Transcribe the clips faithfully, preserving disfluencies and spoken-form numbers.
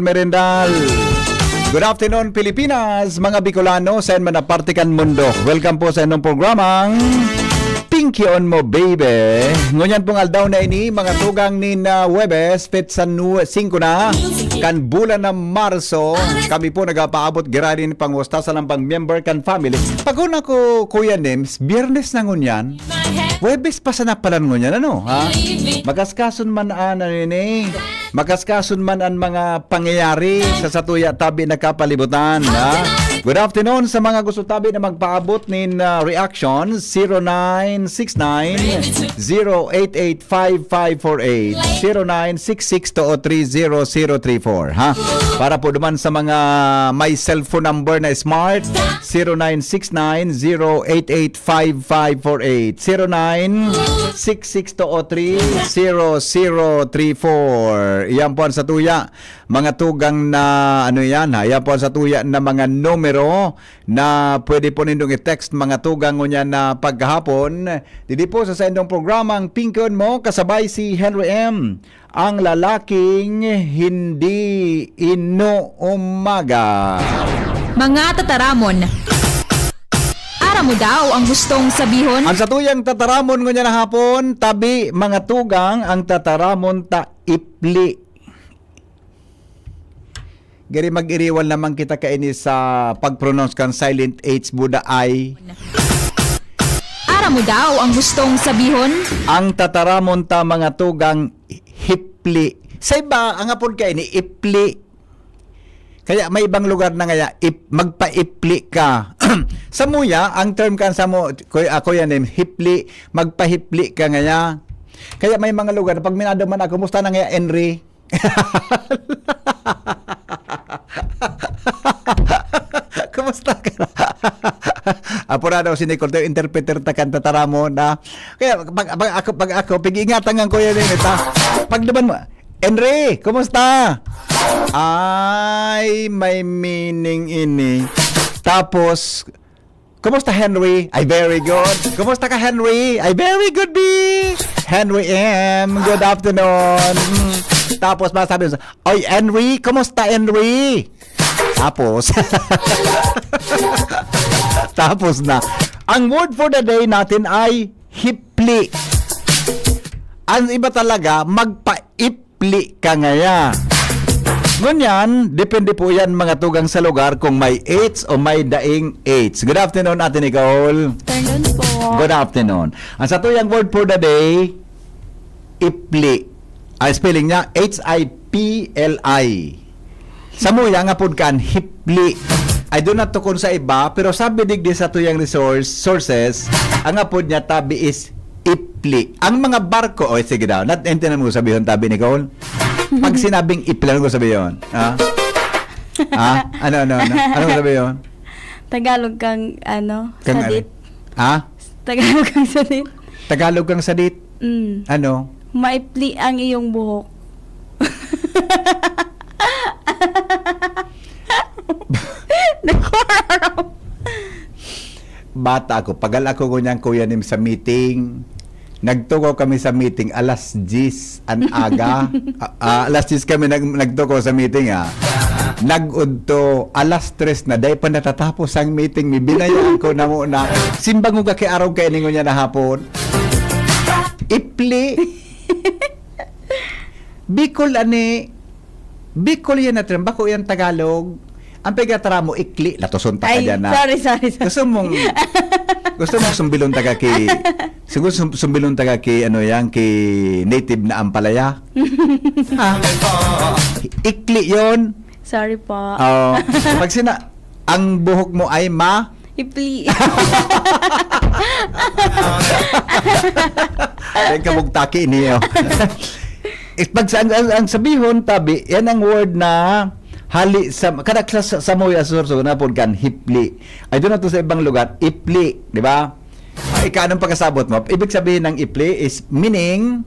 Michael Merendal. Good afternoon, Pilipinas, mga Bicolano, sa man na parte kan mundo. Welcome po sa inong programang Pinkion Mo, Baby. Ngunyan pong aldaw na ini, mga tugang nin, ah, Huwebes, petsa nu-, singko na, kan bulan na Marso. Kami po nagapaabot giranin pangusta sa lambang member kan family. Pag una ko, Kuya Nims, Biyernes na ngunyan. Huwebes pa sana palan ngunyan, ano, ha? Makaskason man an, ano yun eh, makaskason man an mga pangyayari sa satuya tabi na kapalibutan, ha? Good afternoon sa mga gusto tabi na magpaabot nin, ah, reactions, zero nine six nine, zero eight eight five five four eight, zero nine six six two o three zero zero three four, ha? Para po naman sa mga may cellphone number na smart, zero nine six nine zero eight eight five five four eight, zero nine six six two o three zero zero three four. Iyan po ang satuya, mga tugang na, ano yan, ha? Iyan po ang satuya na mga numero na pwede po nindong i-text, mga tugang, ngunyan na paghahapon. Didi po sa saindong programang Pinkion Mo, kasabay si Henry M, ang lalaking hindi inuumaga. Mga tataramon. Aram mo daw ang gustong sabihon? Ang satuyang tataramon ngunyan na hapon, tabi, mga tugang, ang tataramon ta ipli. Gari, mag-iriwal naman kita kaini sa pag-pronounce kan silent H, buda I. Aram mo daw ang gustong sabihon? Ang tataramon ta, mga tugang, hipli. Sa iba, ang apod kaini, ipli. Kaya may ibang lugar na ngaya, ip-, magpaipli ka. Samuya, ang term kan samo, kuy-, ah, Kuya Nim, hipli, magpahipli ka ngaya. Kaya may mga lugar, pag minado man ako, "Kumusta na ngaya, Henry?" Kumusta ka na? Apurado si Nicole, tayo interpreter ta kan tataramon, ha? Kaya pag, pag ako, pag ako, pag-iingatan nga ko yan, eh, ta? Pag naman mo, "Henry, kumusta?" Ay, may meaning ini. Tapos, "Kumusta, Henry?" Ay, very good. "Kumusta ka, Henry?" Ay, very good, B. Henry M, good afternoon. Mm. Tapos, masabi mo, "Oy, Henry, kumusta, Henry?" Tapos, tapos na. Ang word for the day natin ay hipli. Ang iba talaga, magpaipli ka ngaya. Ngunyan, depende po yan, mga tugang, sa lugar kung may H o may daing H. Good afternoon, Ate Nicole. Afternoon po. Good afternoon. Ang satuyang word for the day, ipli. Ang spelling niya, H I P L I. Samuya, ang apod kan, hipli. I do not tukon sa iba, pero sabi digdi sa tuyang resource, sources, ang apod niya tabi is ipli. Ang mga barko, oy, sige daw, nat-, entiendan mo sabihon, tabi ni Cole? Pag sinabing ipli, ano ko sabihon? Ha? Ha? Ano, ano, ano? Ano ko sabihon? Tagalog kang, ano, Kang ano? sadit. Ha? Tagalog kang sadit. Tagalog kang sadit? Mm. Ano? Maipli ang iyong buhok. Bata ako, pagal ako ngunyan, Kuya Nim, sa meeting. Nagtukaw kami sa meeting, alas diyes an aga. Ah, ah, alas diyes kami nag-, nagtukaw sa meeting, ah. Nag-udto, alas tres na, dai pa natatapos ang meeting. May binayaan ko na muna. Simbang ko kaki arog kay ningon niya na hapon. Ipli. Bicol ani, Bicol yan na term, bako yan Tagalog. Ang pagkatara mo, ikli, latoson ta ka Ay, dyan na. sorry, sorry, sorry. Gusto mong, gusto mong sumbilon taga ki, Siguro sum-, sumbilon taga ki, ano yan, ki native na ampalaya. Ah, ikli yon. Sorry po. Oh, pag sina-, ang buhok mo ay ma- Ipli. Ay, kabugtaki niyo. Eh, pag sa, ang, ang, ang sabihon, tabi, yan ang word na hali sa, kada sa, sa, sa Moya Sur, so, na po kan hipli. Ay, doon na to sa ibang lugar, ipli, di ba? Ay, ika, anong pagkasabot mo? Ibig sabihin ng ipli is meaning,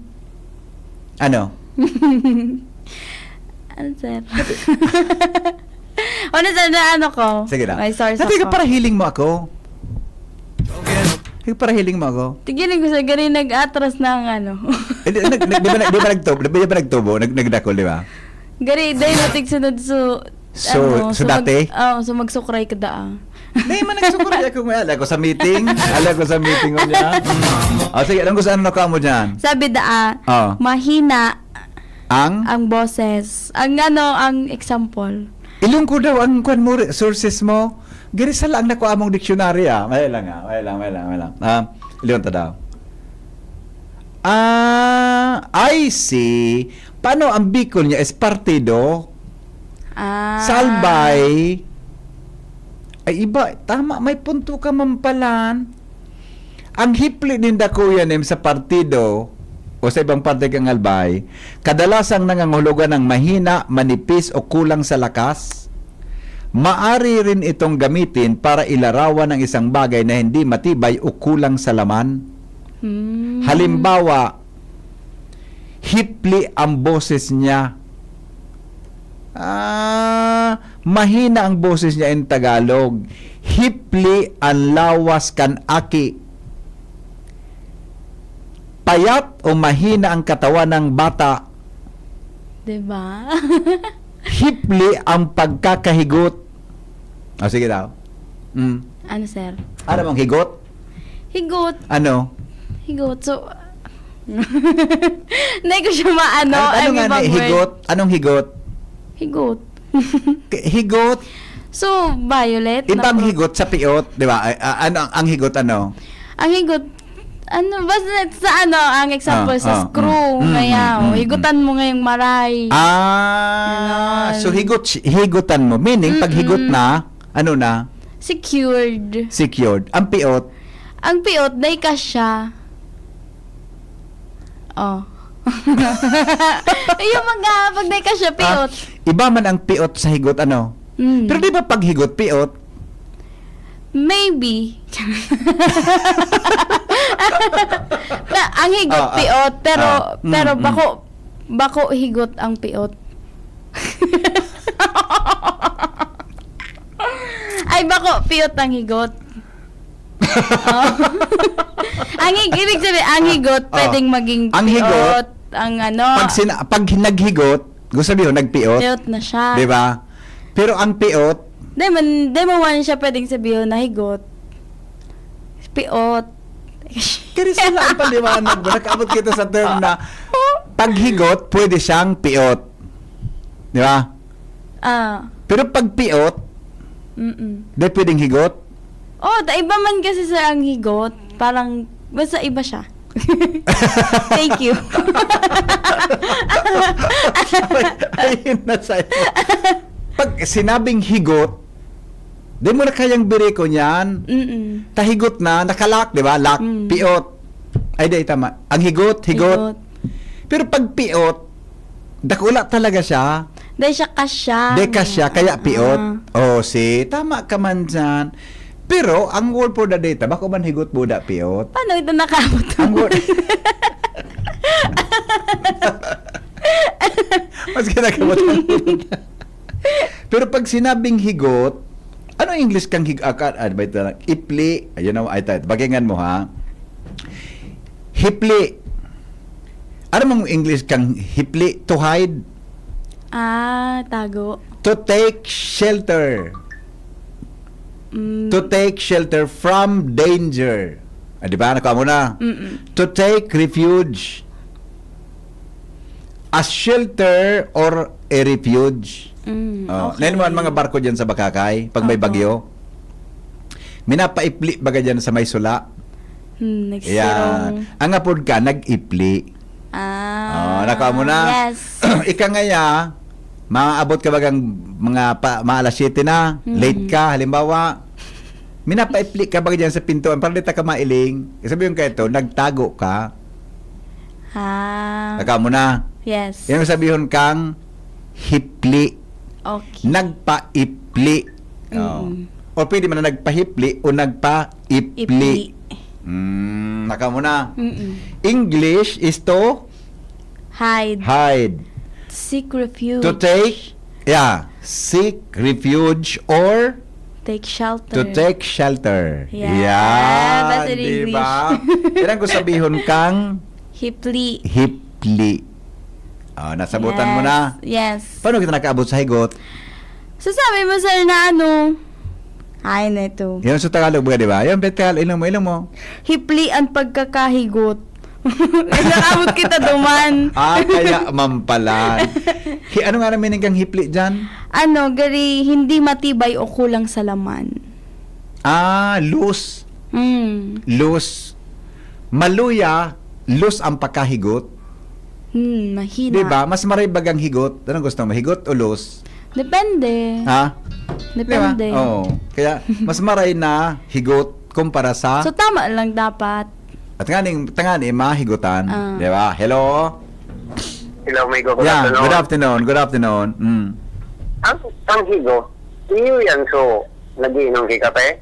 ano? Ano, sir? Ano, sir, na ano ko? Sige na. May source Ate, ako. Parahiling mo ako. Parahiling mo ako. Tigilan ko, sir. Ganun nag-atras na ang ano. Hindi, nag, nag, di ba, nag- di ba nagtubo? Di ba nagtubo? Nag, nagdakol, di ba? Gari, dahil matigsunod so... So, so dati? Oo, so magsukray ka daa. Di man nagsukray ako nga. Ala ko sa meeting. Ala ko sa meeting ko niya. Mm. O, sige, anong gusto, ano na mo dyan? Sabi daa, Oh. mahina Ang? ang boses. Ang ano, ang example. Ilong ko daw ang kwan mo, re- sources mo. Gari sala ang nakuha mong dictionary, ah. May lang, ah. May lang, may lang, may lang. Ah, ilong ta daw. Ah, I see. Paano ang Bicol niya is partido? Ah. Salbay. Ay, iba. Tama, may punto ka, Mampalan. Ang hipli ninda, Kuya Nim, sa partido o sa ibang parte kang Albay, kadalasang nangangahulugan ng mahina, manipis o kulang sa lakas. Maari rin itong gamitin para ilarawan ang isang bagay na hindi matibay o kulang sa laman. Hmm. Halimbawa, hipli ang boses niya. Ah, mahina ang boses niya in Tagalog. Hipli ang lawas kan aki. Payat o mahina ang katawan ng bata. Diba? Hipli ang pagkakahigot. O, sige daw. Mm. Ano, sir? Ano mong higot? Higot. Ano? Higot. So, hindi ko siya maano. Ano, ano Ang nga ibang ni? word. Higot? Anong higot? Higot. K- Higot? So, violet. na Ibang fruit. Higot sa piot, di ba? Ay, ah, ano ang, ang higot, ano? Ang higot, ano, basta sa ano, ang example Ah, sa ah, screw, mm, mm, kaya, mm, oh, mm. higutan mo ngayong maray. Ah, Ganon. so higot, higotan mo. Meaning, pag higot Mm-mm. na, ano na? Secured. Secured. Ang piot, Ang piot, day ka siya. Oh. Yung mga, pag day ka siya, piot. Ah, iba man ang piot sa higot, ano? Mm. Pero di ba pag higot, piot? Maybe. Na, ang higot, Ah, ah. piot, pero, Ah, mm, pero mm. bako, bako higot ang piot. Ay, bako, piot ang higot. Oh. Ang hig-, ibig sabihin, ang higot, Ah. pwedeng maging Ang piot, higot, ang ano. Pag, sina- pag naghigot, gusto sabihin, nagpiot. Piot na siya. Di ba? Pero ang piot, Di man, di mo man siya pwedeng sabihin na higot. Piot. Pero sila ang paliwanag mo. Nakaabot kita sa term na paghigot, pwede siyang piot. Di ba? Ah, Pero pag piot, mm di pwedeng higot? Oh, da iba man kasi sa ang higot. Parang, basta iba siya. Thank you. Ayun na sa'yo. Pag sinabing higot, di mo na kayang biriko niyan. Mm-mm. Tahigot na, nakalak, di ba? Lak, Mm. piot. Ay, di, tama. Ang higot, higot. Higot. Pero pag piot, dakula talaga siya. Dahil siya kasya. Di kasya, kaya piot. Ah. Oh, si, tama ka man dyan. Pero, ang word for the day, ta, bako man higot buda piot. Paano ito nakabot? Ang word. Mas ginagawa ng Pero pag sinabing higot, ano English kang hig-, ah, ka-, ah, ba ito? Ipli, ayun na, ay, tayo, bagingan mo, ha? Hipli. Ano mong English kang hipli? To hide? Ah, tago. To take shelter. Mm, To take shelter from danger. Ah, di ba? Nakuha mo na. Mm-mm. To take refuge. A shelter or a refuge. Mm, Oh, okay. Nain mo ang mga barko dyan sa Bakakay, pag may Opo. bagyo. Minapaipli baga dyan sa may sula. Hmm, nagsirong. Yan. Ang apod ka, nag-ipli. Ah, Oh, naka mo na. Yes. Ika ngaya, maabot ka bagang mga pa, mga alas siyete na, Mm. late ka, halimbawa, minapaipli ka baga dyan sa pintuan para di ta ka mailing. Sabi yung kaito, nagtago ka. Ah. Naka mo na. Yes. Yung sabihon kang hipli. Okay. Nagpaipli. Oh. Mm. O pwede man na nagpahipli o nagpaipli. Ipli. Mm, naka mo na. Mm-mm. English is to Hide. hide. Seek refuge. To take, yeah, seek refuge or Take shelter. to take shelter. Yeah, Yan, that's in di English. ba? Kailan ko sabihon kang Hipli. hipli. Ah, nasabutan mo Yes. na. Yes. Paano kita nakaabot sa higot? Sasabi mo, sir, na ano? Ay, neto. Yan sa Tagalog ba, di ba? Yan, Tagalog, ilong mo, ilong mo. Hipli ang pagkakahigot. Nakaabot kita duman. Ah, kaya mampalan. Hi, ano nga ang meaning kang hipli dyan? Ano, gari, hindi matibay o kulang sa laman. Ah, loose. Mm. Loose. Maluya, loose ang pagkahigot. Hmm, mahina. Di ba? Mas maray bagang higot. Anong gusto mo? Higot o loose? Depende. Ha? Depende. Di ba? Oo. Kaya, mas maray na higot kumpara sa So, tama lang dapat. At nga ning, tanga ni, mahigutan. Ah. Di ba? Hello? Hello, amigo. Good Yeah, afternoon. good afternoon. Good afternoon. Mm. Ang, ang higo, iyo yan, so, nagiinom ki kape?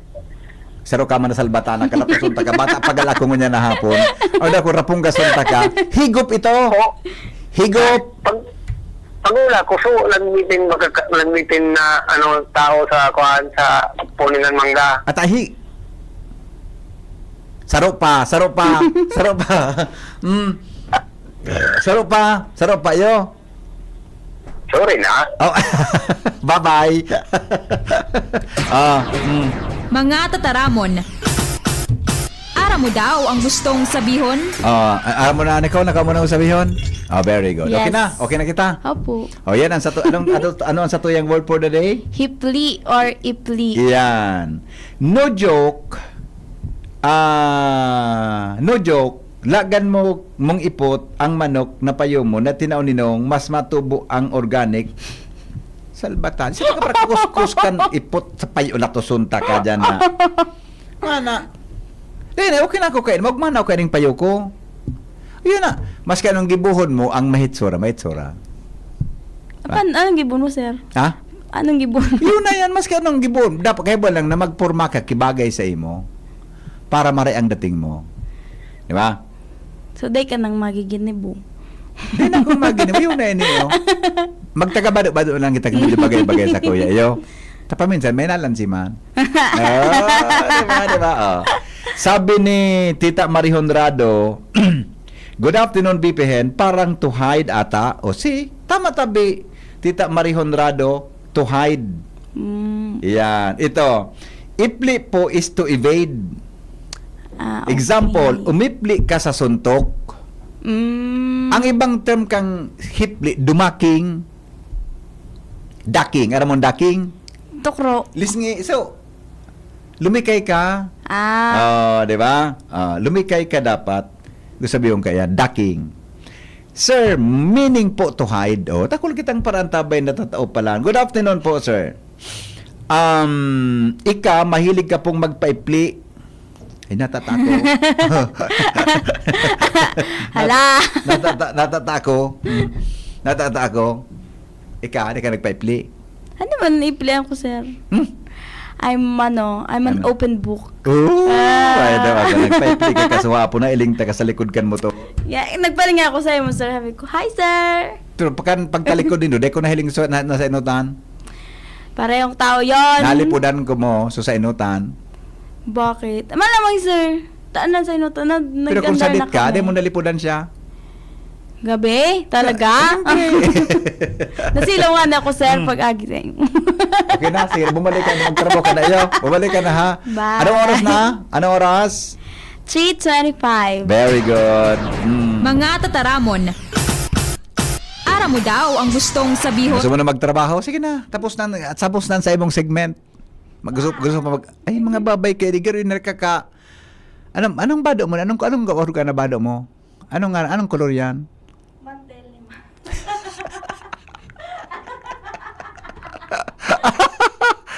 Saro ka man na salbatana, kalapos unta ka. Bata pagal ako ngunyan na hapon. O da ko, rapong gasunta ka. Higop ito. O, Higop. pag, pag wala ko, so, nagmitin, magkaka-, nagmitin na, ano, tao sa, kuan, sa puningan mangga. At ahi. Saro pa, saro pa, saro pa. Mm. Saro pa, saro pa, yo. Sorry na. Oh. Bye-bye. Ah, mm. Mga tataramon. Aram mo daw ang gustong sabihon? Ah, a-, aram mo na, Nicole, nakaw mo na ang sabihon? Ah, very good. Okay Yes. na? Okay na kita? Opo. Oh, yan ang sato-, anong, ano, ano ang satuyang word for the day? Hipli or ipli. Yan. No joke. Ah, no joke. Lagan mo mong ipot ang manok na payo mo na tinao ninong mas matubo ang organic. Salbatan. Sino ka para kukuskus kan ipot sa payo na to, sunta ka dyan na? Mana? Dili, okay na ako kain. Magmana ako kain payo ko. Yun na. Maski anong gibuhon mo, ang mahitsura, mahitsura. Apan, anong gibuhon mo, sir? Ha? Anong gibuhon mo? Yun na yan, maski anong gibuhon. Dapat kayo ba lang na magporma ka, kibagay sa imo, para maray ang dating mo. Di ba? So, day ka nang magiginibo. Di na akong maginibo. Yun na yun, eh, oh. Magtagabado-bado lang kita kung bagay-bagay sa kuya, yo. Tapaminsan, may nalansi man. Oh, di ba, di ba? Oh. Sabi ni Tita Marie Honrado, "Good afternoon, B P Hen. Parang to hide ata." O, si, tama tabi, Tita Marie Honrado, to hide. Mm. Yan. Ito, ipli po is to evade. Ah, okay. Example, umipli ka sa suntok. Mm. Ang ibang term kang hipli, dumaking, ducking. Aram mo ang ducking? Tukro. Lisngi. So, lumikay ka. Ah. Oh, di ba? Ah, lumikay ka dapat. Gusto sabihin kaya, ducking. Sir, meaning po to hide. Oh, takol kitang paraan tabay natatao pala. Good afternoon po, sir. Um, ika, mahilig ka pong magpaipli. Ay, natatako. Hala. Nat-, natata-, natatako. Hmm. Natatako. Ika, di ka nagpaipli? Ano man, iplian ko, sir? Hmm? I'm, ano, I'm an Ano? open book. Oh, Ah. ay, daw, ako, nagpaipli ka, kaso hapon na, iling ta ka sa likod kan motor. Yeah, nagpalinga ako sa imo, sir. Sabi ko, "Hi, sir." Pero pagka, pagtalikod din, di ko nahiling sa, na, nasa inutan. Parehong tao yon. Nalipudan ko mo, so sa inutan. Bakit? Malamang, sir. Taan lang sa inutan. Na, Pero kung nag-andar sadit na ka, kami. di mo nalipudan siya. Gabi? Talaga? Siyempre. Nasilawan ako, sir, Hmm. pag agi sa inyo. Okay na, sige. Bumalik ka na. Magtrabaho ka na, iyo. Bumalik ka na, ha? Bye. Anong oras na? Anong oras? Three twenty-five. Very good. Hmm. Mga tataramon. Aram mo daw ang gustong sabihon? Gusto mo na magtrabaho? Sige na. Tapos na, tapos na sa imong segment. Mag-, gusto, gusto pa mag-, ay, mga babay kay Edgar, yung nakaka-, Anong, anong bado mo? Anong, anong organ na bado mo? Anong, anong kolor yan? Mantel ni ma.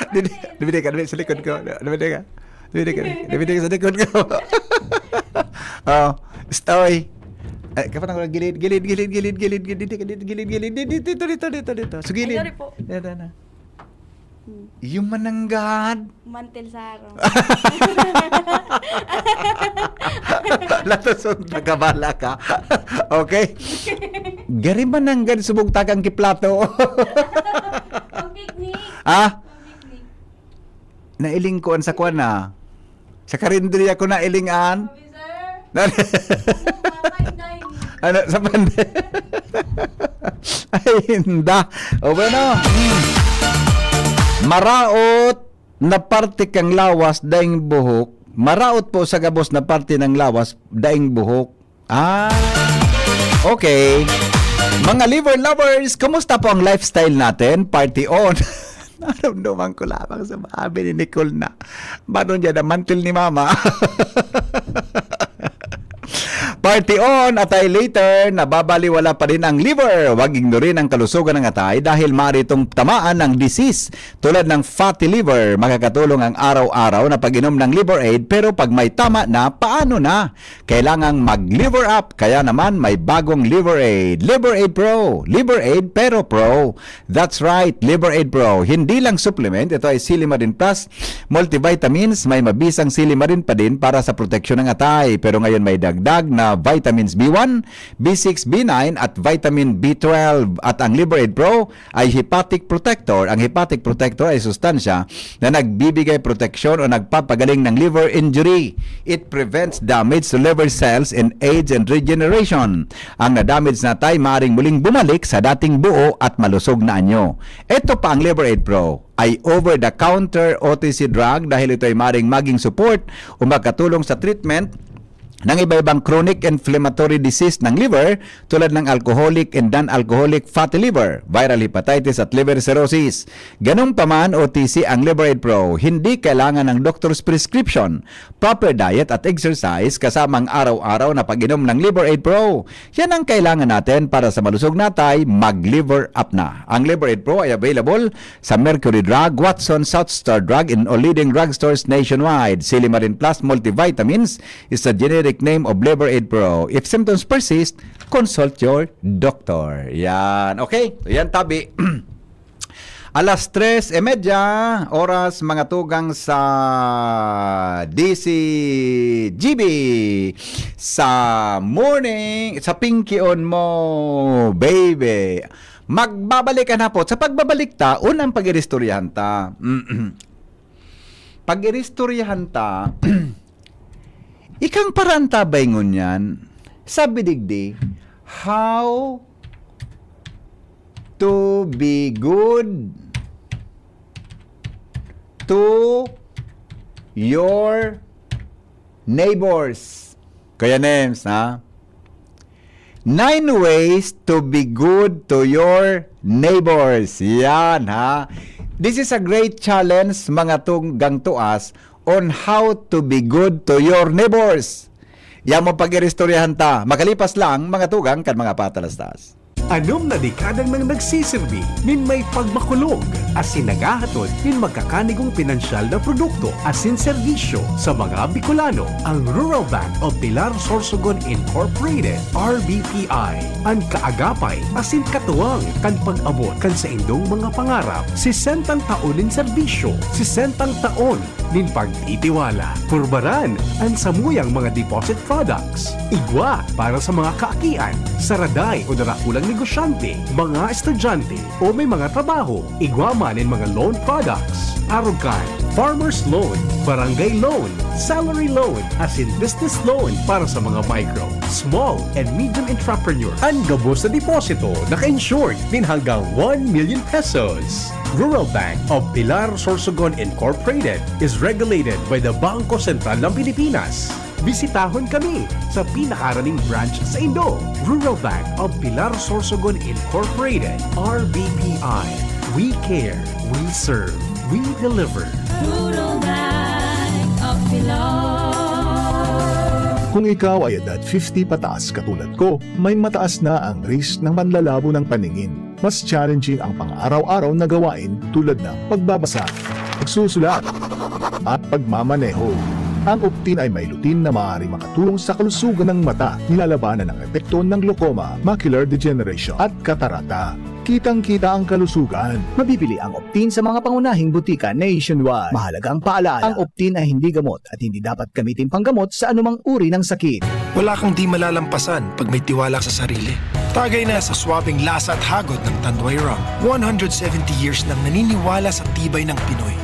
Dili, dili ka, dili sa likod ko. Dili ka. Dili ka, dili ka sa likod ko. Oh, stoy. Ay, kapatang ko, gilid, gilid, gilid, gilid, gilid, gilid, gilid, gilid, gilid, dito, dito, dito, dito. Sugilid. Ay, sorry po. Yan, yan, yan. Hmm. Yung mananggad. Mantel sa harong. Latason, nagkabala ka. Okay? Gari mananggad, subog takang kiplato. Pang picnic. Ah? Pang picnic. Nailing ko an sa kwan na. Sa karinderya ko nailing an. Sabi, sir, Nani? Ano, sa pande-, ay, hinda. O, bueno. Hmm. Maraot na parte kang lawas, daing buhok. Maraot po sa gabos na parte ng lawas, daing buhok. Ah, okay. Mga liver lovers, kumusta po ang lifestyle natin? Party on. Naramdaman ko lamang sa maabi ni Nicole na, "Banon dyan ang mantel ni Mama." Party on, atay later, nababaliwala pa rin ang liver. Huwag ignorin ang kalusugan ng atay dahil maaari itong tamaan ng disease tulad ng fatty liver. Makakatulong ang araw-araw na pag-inom ng Liver Aid, pero pag may tama na, paano na? Kailangang mag-liver up. Kaya naman, may bagong Liver Aid. Liver Aid Pro. Liver Aid, pero Pro. That's right, Liver Aid Pro. Hindi lang supplement, ito ay Silimarin Plus multivitamins. May mabisang silimarin pa din para sa proteksyon ng atay. Pero ngayon may dagdag na vitamins B one, B six, B nine at vitamin B twelve. At ang Liver Aid Pro ay hepatic protector. Ang hepatic protector ay sustansya na nagbibigay proteksyon o nagpapagaling ng liver injury. It prevents damage to liver cells in age and regeneration. Ang na-damage na atay maaring muling bumalik sa dating buo at malusog na anyo. Ito pa ang Liver Aid Pro, ay over-the-counter O T C drug dahil ito ay maring maging support o makatulong sa treatment ng iba-ibang chronic inflammatory disease ng liver tulad ng alcoholic and non-alcoholic fatty liver, viral hepatitis at liver cirrhosis. Ganun pa man, O T C ang Liver Aid Pro, hindi kailangan ng doctor's prescription. Proper diet at exercise kasama ang araw-araw na pag-inom ng Liver Aid Pro. Yan ang kailangan natin para sa malusog na atay, mag-liver up na. Ang Liver Aid Pro ay available sa Mercury Drug, Watson, South Star Drug, and all leading drugstores nationwide. Silimarin Plus Multivitamins is the generic name of Liver Aid Pro. If symptoms persist, consult your doctor. Yan. Okay? Yan, tabi. Alas tres y media, oras mga tugang sa D C G B, sa morning, sa Pinky on mo, baby. Magbabalik an hapot. Sa pagbabalik ta, unang pag-iristoryahan ta. Mm-mm. Pag-iristoryahan ta, ikang paraan ta ba ngunyan? Sabi digdi, how to be good to your neighbors. Kuya Nems, ha? Nine ways to be good to your neighbors. Yan, ha? This is a great challenge, mga tugang tuas, on how to be good to your neighbors. Yan mo pag-iristoryahan ta. Makalipas lang, mga tugang kan mga patalastas. Anom na dekada nang nagsisirbi nin may pagmakulog asin naghahatod nin magkakanigong pinansyal na produkto asin serbisyo sa mga Bicolano. Ang Rural Bank of Pilar Sorsogon Incorporated, R B P I, an kaagapay asin katuwang kan pag-abot kan saindong mga pangarap. Sesentang taon nin serbisyo, sesentang taon nin pagtitiwala. Purbaran an samuyang mga deposit products. Igwa para sa mga kaakian, saraday o darakulang negosyante, mga estudyante, o may mga trabaho. Igwa man nin mga loan products. Arog kan farmer's loan, barangay loan, salary loan, asin business loan para sa mga micro, small, and medium entrepreneurs. An gabos na deposito naka-insured nin hanggang one million pesos. Rural Bank of Pilar Sorsogon Incorporated is regulated by the Bangko Sentral ng Pilipinas. Bisitahon kami sa pinakaraning branch saindo. Rural Bank of Pilar Sorsogon Incorporated, R B P I. We care, we serve, we deliver. Rural Bank of Pilar. Kung ikaw ay edad fifty pataas katulad ko, may mataas na ang risk ng panlalabo ng paningin. Mas challenging ang pang-araw-araw na gawain tulad ng pagbabasa, pagsusulat, at pagmamaneho. Ang Optin ay may lutein na maaaring makatulong sa kalusugan ng mata, nilalabanan ang epekto ng glaucoma, macular degeneration, at katarata. Kitang-kita ang kalusugan. Mabibili ang Optin sa mga pangunahing butika nationwide. Mahalagang paalaala, ang Optin ay hindi gamot at hindi dapat gamitin panggamot sa anumang uri ng sakit. Wala kang di malalampasan pag may tiwala sa sarili. Tagay na sa suabing lasa at hagod ng Tanduay Rum. One hundred seventy years nang naniniwala sa tibay ng Pinoy.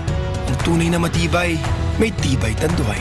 Ang tunay na matibay, may Tibay Tanduay.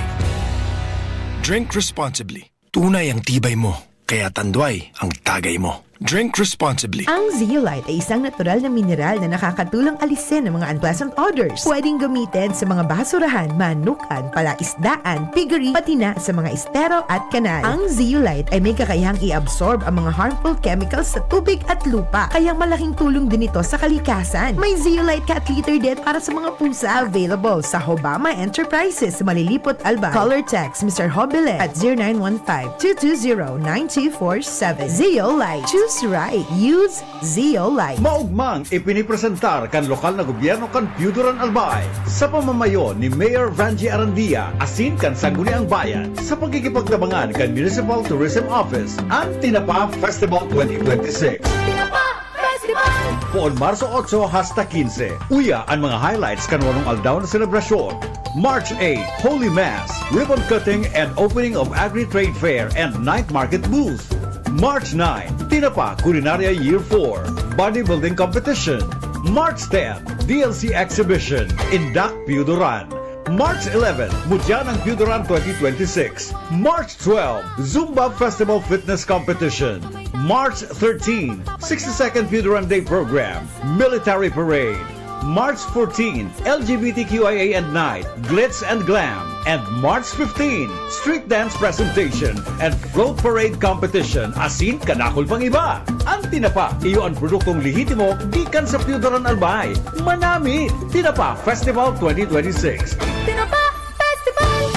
Drink responsibly. Tunay ang tibay mo, kaya Tanduay ang tagay mo. Drink responsibly. Ang Zeolite ay isang natural na mineral na nakakatulong alisin ang mga unpleasant odors. Pwedeng gamitin sa mga basurahan, manukan, palaisdaan, piggery, pati na sa mga estero at kanal. Ang Zeolite ay may kakayahang i-absorb ang mga harmful chemicals sa tubig at lupa, kaya malaking tulong din ito sa kalikasan. May Zeolite Cat Litter din para sa mga pusa. Available sa Hobama Enterprises, Malilipot, Albay. Call or text Mister Hobilet at zero nine one five, two two zero, nine two four seven. Zeolite. Choose right. Use Zeolite. Maugmang ipinipresentar kan lokal na gobyerno kan Piyudoran, Albay, sa pamamayo ni Mayor Vangie Arandia, asin kan Sangguniang Bayan, sa pagkikipagtabangan kan Municipal Tourism Office, ang Tinapa Festival twenty twenty-six. Tinapa Festival! Poon Marso otso hasta kinse, uya an mga highlights kan walong aldaw na selebrasyon. March eight, Holy Mass, ribbon cutting and opening of Agri-Trade Fair and Night Market Booth. March nine, Tinapa Culinaria Year four, Bodybuilding Competition. March ten, D L C Exhibition, Indak Piyudoran. March eleven, Mudyan ang Piyudoran twenty twenty-six. March twelve, Zumba Festival Fitness Competition. March thirteen, sixty-second Piyudoran Day Program, Military Parade. March fourteen, L G B T Q I A and Night, Glitz and Glam. And March fifteen, Street Dance Presentation and Float Parade Competition, asin kadakul pang iba. Ang Tinapa, iyo an produktong lehitimo gikan sa Piyudoran, Albay. Manami! Tinapa Festival twenty twenty-six. Tinapa Festival!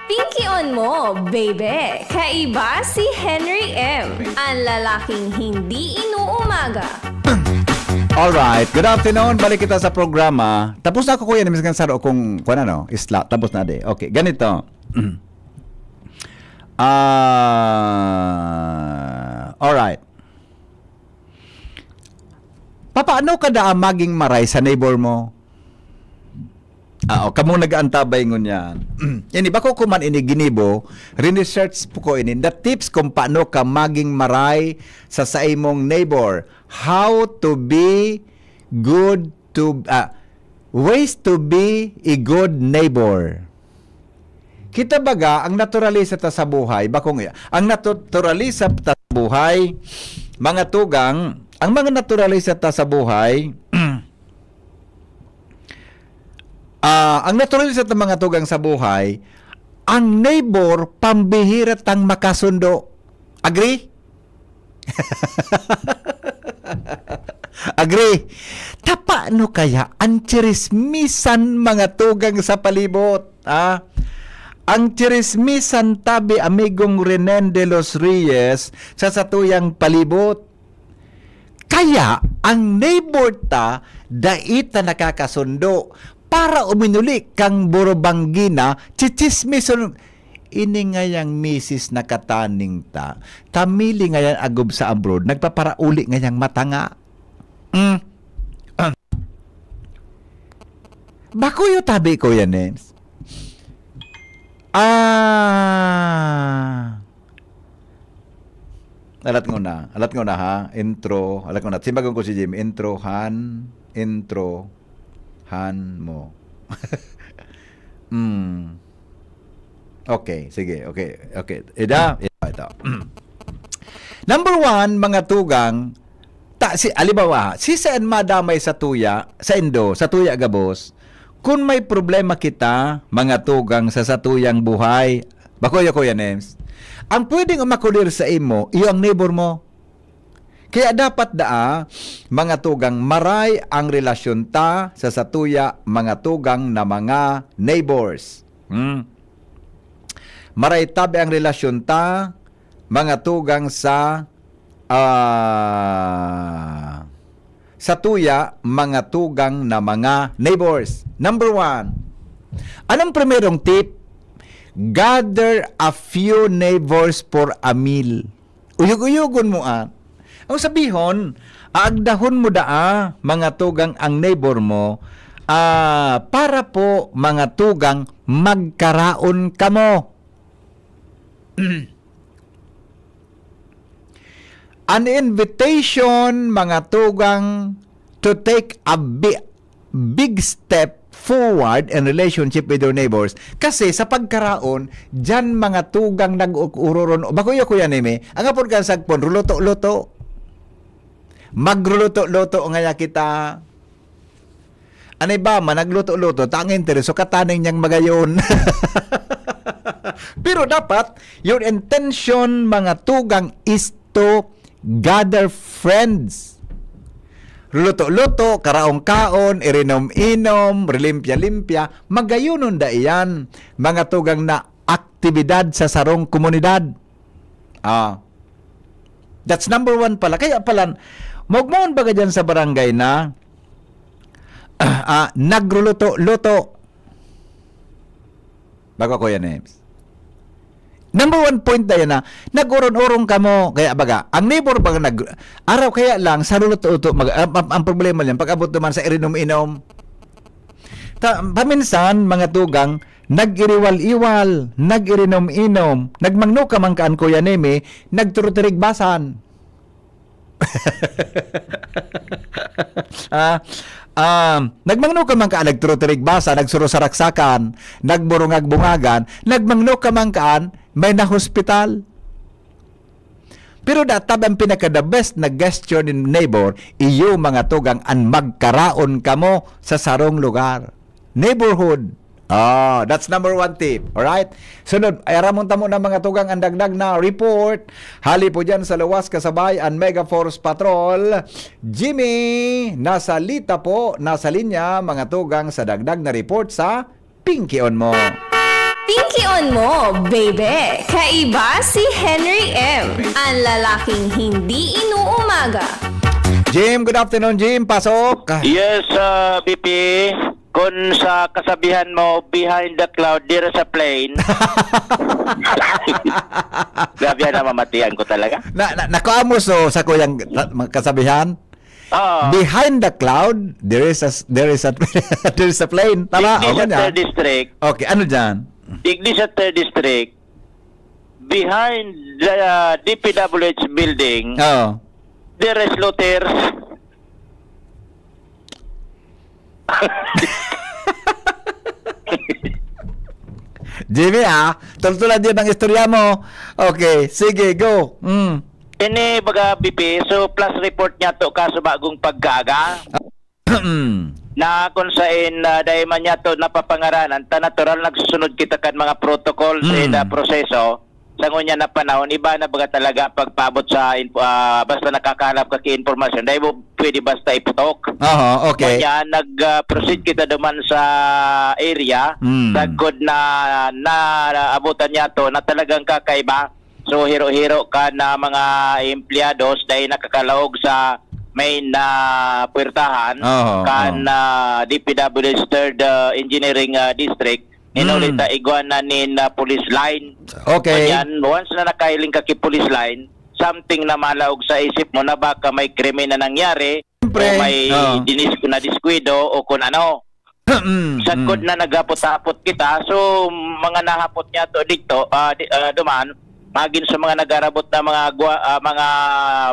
Pinkion mo, baby! Kaiba si Henry M, ang lalaking hindi inuumaga. Alright, good afternoon. Balik kita sa programa. Tapos na ako, kuya, ni Miss Gansaro, kung, kung ano, isla. Tapos na, de. Okay, ganito. Ah, alright. Papaano ka daa maging maray sa neighbor mo? Ah, o, kamong nag-aantabay ngunyan. Ini, bako ko man ini ginibo, rinesearch po ko ini. The tips kung paano ka maging maray sa saimong neighbor. How to be good to, ah, ways to be a good neighbor. Kita baga, ang naturalesa ta sa buhay, bakong iya, ang naturalesa ta sa buhay, mga tugang, ang mga naturalesa ta sa buhay, ah, ang naturalesa ta, mga tugang, sa buhay, ang neighbor, pambihira tang makasundo. Agree? Agree. Ta paano kaya ang tsirismisan, mga tugang, sa palibot, ha? Ang tsirismisan tabi, amigong Renen de los Reyes, sa satuyang palibot. Kaya, ang neighbor ta, dai ta nakakasundo. Para uminuli kang burubanggina, chichismison. Ini ngayang misis na kataning ta, ta mili ngayan agob sa abroad, nagpaparauli ngayang matanga. Mm. Ah. Bakuyo tabi ko yan, eh. Ah. Alat nguna, alat nguna ha, intro, alat nguna. Simbagon ko si Jim, introhan, introhan mo. Hmm. Okay, sige, okay, okay. Ida, ito, ito. Number one, mga tugang, ta, si, alibawa, si saan madamay sa tuya, sa indo, sa tuya gabos, kun may problema kita, mga tugang, sa satuyang buhay, bakuya, Kuya Nems, ang pwedeng umakudir sa imo, iyo ang neighbor mo. Kaya dapat daa, mga tugang, maray ang relasyon ta sa satuya, mga tugang, na mga neighbors. Hmm. Maray tabi ang relasyon ta, mga tugang sa, ah, sa tuya, mga tugang na mga neighbors. Number one, anong primerong tip? Gather a few neighbors for a meal. Uyog-uyogon mo, ah. Ang sabihon, aagdahon mo daa, mga tugang, ang neighbor mo, ah, para po, mga tugang, magkaraon kamo. An invitation, mga tugang, to take a bi-, big step forward in relationship with your neighbors. Kasi sa pagkaraon, diyan mga tugang nag-uororon. Bako iyo, Kuya Neme, ang apod kan sagpon, ruluto-luto. Magruluto-luto ngaya kita. Anay ba man, nagluto-luto, ta ang interes, so kataning niyang magayon. Pero dapat, your intention, mga tugang, is to gather friends. Luto-luto, karaon-kaon, irinom-inom, rilimpya-limpya, magayonon da iyan, mga tugang na aktibidad sa sarong komunidad. Ah. That's number one pala. Kaya pala, maugmaon baga dyan sa barangay na, ah, nagruluto-luto. Bago, Kuya Nems. Number one point na yan na, nag-uron-urong kamo. Kaya baga, ang neighbor baga nag-, araw kaya lang, sa ruluto-luto, mag-, ang, ang, ang problema niyan, pag abot naman sa irinom-inom. Ta-, paminsan, mga tugang, nag-iriwal-iwal, nag-irinom-inom, nagmangno ka man kaan, Kuya Neme, nagturutirigbasan. Ah, um, nagmangno ka man kaan, nagturutirigbasan, nagsurusaraksakan, nagburungag-bungagan, nagmangno ka man kaan, may nahospital. Pero data ang pinaka-the best na gesture nin neighbor, iyo mga tugang an magkaraon kamo sa sarong lugar. Neighborhood. Ah, that's number one tip. Alright? Sunod, ay aramon tamo na mga tugang ang dagdag na report. Hali po dyan sa luwas kasabay ang Mega Force Patrol. Jimmy, nasalita po, nasa linya, mga tugang sa dagdag na report sa Pinkion Mo. Pinkion Mo, baby! Kaiba si Henry M, ang lalaking hindi inuumaga. Jim, good afternoon, Jim. Pasok. Yes, ah, B P, kun sa kasabihan mo, "Behind the cloud, there is a plane." Grabe na mamatian ko talaga. Na, na, nakuha mo so sa kuyang ta-, mga kasabihan? Oo. Behind the cloud, there is a s-, there is a, there is a plane. Tama? Digdi O, sa ganyan. Third District. Okay, ano dyan? Digdi sa Third District, behind the, uh, D P W H building, Oo. there is looters. Jimmy, ah, tultulan din ang istorya mo. Okay, sige, go. Mm. Ini, baga, B P, so, plus report niya to, kaso bagong pagkaaga. Na kung sain, ah, dai man niya to napapangaranan, ta natural nagsusunod kita kan mga protocol sa Mm. ida proseso. Sa ngunyan na panahon, iba na baga talaga pagpaabot sa info, ah, basta nakakahalap ka ki impormasyon, dai mo pwede basta iputok. Aha, okay. Ngunyan, nag, ah, proceed kita duman sa area, Mm. sagkod na, na abutan niya to na talagang kakaiba. So, hiro-hiro ka na mga empleyados dai nakakalaog sa main na puwertahan Oho, kan, oho. ah, D P W H third, ah, Engineering, ah, District. Hinuli Mm. ta igwa na nin, ah, police line. Okay. Ngunyan, once na nakahiling ka ki police line, something na malaog sa isip mo na baka may krimen na nangyari Siyempre, o may oo. dinis-, na diskwido o kung ano. Mm, Sagkod mm. na naghapot-hapot kita, so, mga nahapot niya to dito, ah, di, ah, duman, magin sa mga nagharabot na mga gwa-, ah, mga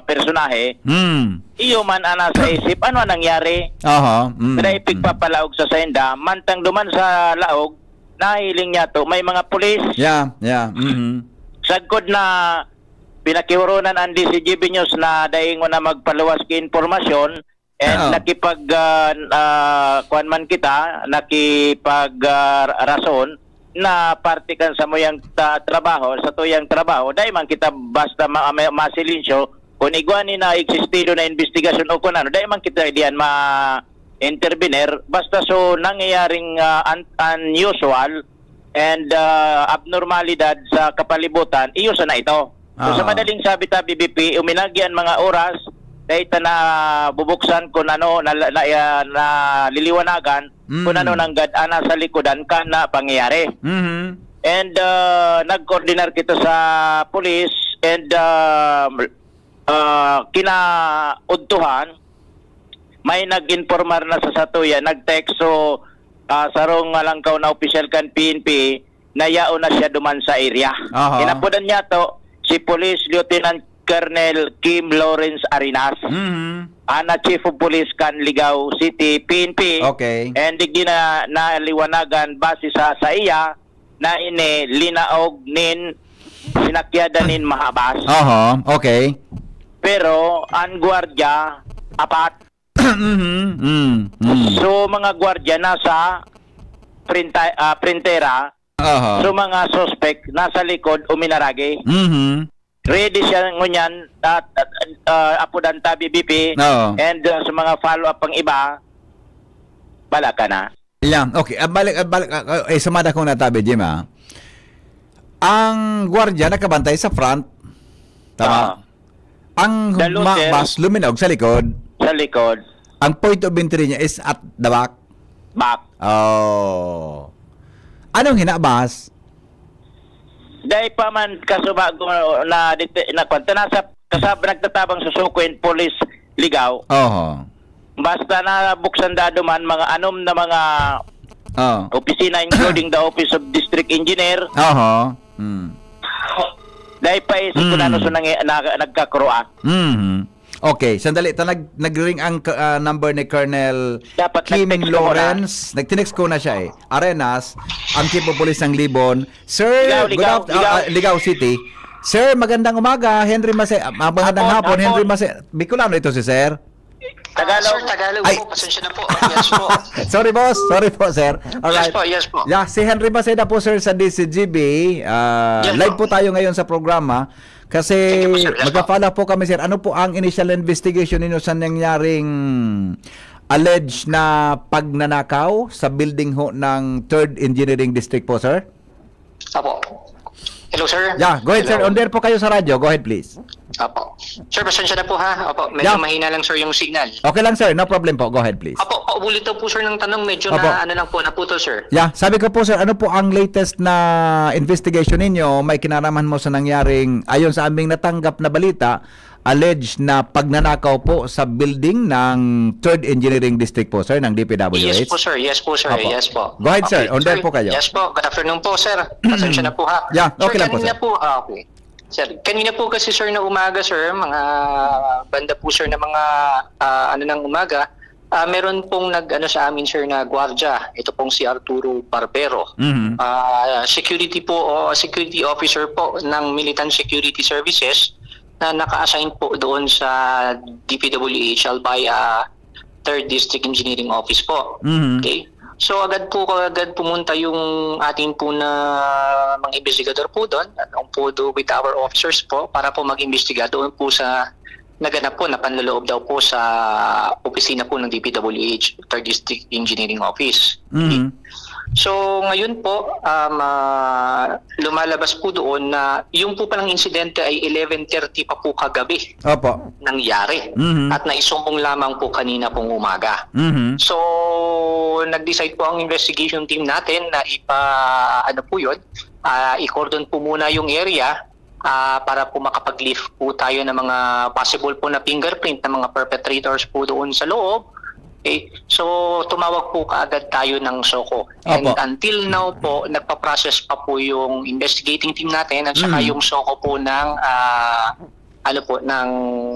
personahe, Mm. iyo man ana sa isip, ano ang nangyari? Aha, mm, Kaya mm. ipigpapalaog sa sainda, mantang duman sa laog, nahiling niya to, may mga pulis. Yeah, yeah, mhm. Sagkod na pinakihuronan ang D C G B News na daing na magpaluwas ki impormasyon, And Oo. nakipag, ah, ah, kuwan man kita, nakipag, ah, rason na parte kan samuyang ta-, trabaho, sa tuyang trabaho, dai man kita basta ma-, ma-, masilensyo, kung igwa ni na existido na investigasyon o kung ano, dai man kita diyan ma-intervener, basta so nangyayaring, ah, un-, unusual, and ah, abnormalidad sa kapalibutan, iyo sana ito. So, sa Ah. madaling sabi ta, B B P, uminagi an mga oras, dahil ta na bubuksan kung ano, na, na, ah, naliliwanagan kung Mm. ano nanggad ana sa likodan kan na pangyayari. Mhm. And ah, nag-coordinar kita sa police and ah, ah, kinaudtuhan, may nag-informar na sa satuya, nag-text, so ah, sarong ngalangkaw na opisyal kan P N P na yaon na siya duman sa area. Aha. Inapodan niya to si Police Lieutenant Colonel Kim Lawrence Arenas, Mhm. ana Chief of Police kan Ligao City, P N P. Okay. And digdi na naliwanagan base sa, sa iya na ini linaog nin sinakyadan nin mahabas. Aha, okay. Pero ang gwardiya, apat. Mhm, mm, mm. So, mga gwardiya nasa printa-, ah, printera. Aha. So, mga suspect nasa likod, uminaragi. Mhm. Ready siya ngunyan, at, at, ah, apodan ta, B B P, Oo. and ah, sa mga follow-up pang iba, bala ka na. Yeah, okay. Ah, balik, ah, balik, ah, ah, eh, sumada ko na tabi, Jim, ah. Ang gwardiya nakabantay sa front. Tama? Oo. Ang The loser. Bus luminog sa likod. Sa likod. Ang point of entry niya is at the back. Back. Oh. Anong hinabas? Dai pa man kasubago na, na, na, na, nasa kasab-, nagtatabang susuko in police Ligao. Oho. Basta nabuksan dado man mga anom na mga Oh. opisina, including the Office of District Engineer. Oho. Hmm. Dai pa isip ko na ano Hmm. so nangi-, na, nagkakroa. Mhm. Okay, sandali. Ta nag-, nag-ring ang ka-, ah, number ni Colonel Dapat Kim nag-text ka muna. Lawrence. Nag-text ko na siya eh. Arenas, ang Chief of Police ng Libon. Sir, Ligaw, good Ligaw, aft-, ah, Ligaw. ah, Ligaw City. Sir, magandang umaga. Henry Mase-, ah, magandang Hapon, hapon, Henry hapon. Mase-, Bicolano ito si Sir? Tagalog. Ah, sir, Tagalog Ay. po. Pasensya na po. Yes po. Sorry, boss. Sorry po, sir. All Yes right. po, yes po. Yeah, si Henry Maceda po, sir, sa D C G B. Ah, Yes live po. po tayo ngayon sa programa. Kasi Thank you po, sir. Yes po. magpa-follow po kami, sir. Ano po ang initial investigation ninyo sa nangyaring alleged na pagnanakaw sa building ho ng Third Engineering District po, sir? Apo. Hello, sir. Yeah, go ahead, sir. Hello. On air po kayo sa radyo. Go ahead, please. Apo. Sir, pasensya na po, ha. Apo, medyo Yeah. mahina lang, sir, yung signal. Okay lang, sir. No problem po. Go ahead, please. Apo, paulit daw po, sir, ng tanong. Medyo Apo. na, ano lang po, naputol, sir. Yeah, sabi ko po, sir, ano po ang latest na investigation ninyo? May kinalaman mo sa nangyaring, ayon sa aming natanggap na balita, alleged na pagnanakaw po sa building ng Third Engineering District po, sir, ng D P W H? Yes po, sir. Yes po, sir. Apo. Yes po. Go ahead, sir. Okay, On air sir. po kayo. Yes po. Good afternoon po, sir. Pasensya na po, ha. Yeah, Sir, okay lang po, kanina sir. po, ah, okay. Sir, kanina po kasi, sir, na umaga, sir, mga banda po, sir, na mga, ah, ano, ng umaga, ah, meron pong nag-ano sa amin, sir, na gwardiya. Ito pong si Arturo Barbero. Mhm. Ah, security po, o security officer po ng Militant Security Services na naka-assign po doon sa D P W H Albay, ah, Third District Engineering Office po. Mhm. Okay? So, agad po, agad pumunta yung ating po na mga investigador po doon, along po do with our officers po, para po mag-imbestiga doon po sa naganap po na panloloob daw po sa opisina po ng D P W H, Third District Engineering Office. Mhm. So, ngayon po, um, ah, lumalabas po doon na yung po palang insidente ay eleven thirty pa po kagabi Opo. nangyari. Mhm. At naisumbong lamang po kanina pong umaga. Mhm. So, nag-decide po ang investigation team natin na ipa-, ano po yun, ah, i-cordon po muna yung area, ah, para po makapag-lift po tayo ng mga possible po na fingerprint ng mga perpetrators po doon sa loob. Okay? So, tumawag po kaagad tayo ng SOCO. And Opo. until now po, nagpa-process pa po yung investigating team natin at saka Mm. yung SOCO po ng, ah, ano po, ng,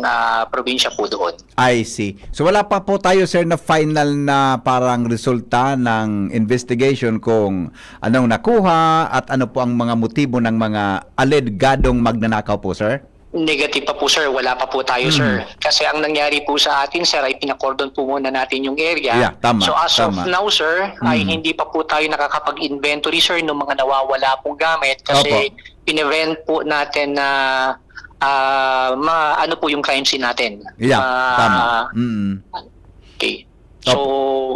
ah, probinsya po doon. I see. So, wala pa po tayo, sir, na final na parang resulta ng investigation kung anong nakuha at ano po ang mga motibo ng mga alegadong magnanakaw po, sir? Negative pa po, sir. Wala pa po tayo, Mm. sir. Kasi ang nangyari po sa atin, sir, ay pinakordon po muna natin yung area. Yeah, tama, So, as of tama. now, sir, ay Mm. hindi pa po tayo nakakapag-inventory, sir, ng mga nawawala pong gamit kasi Opo. pinevent po natin na, ah, ma-, ano po yung crime scene natin. Yeah, Ma-, tama. Mm. Okay. So,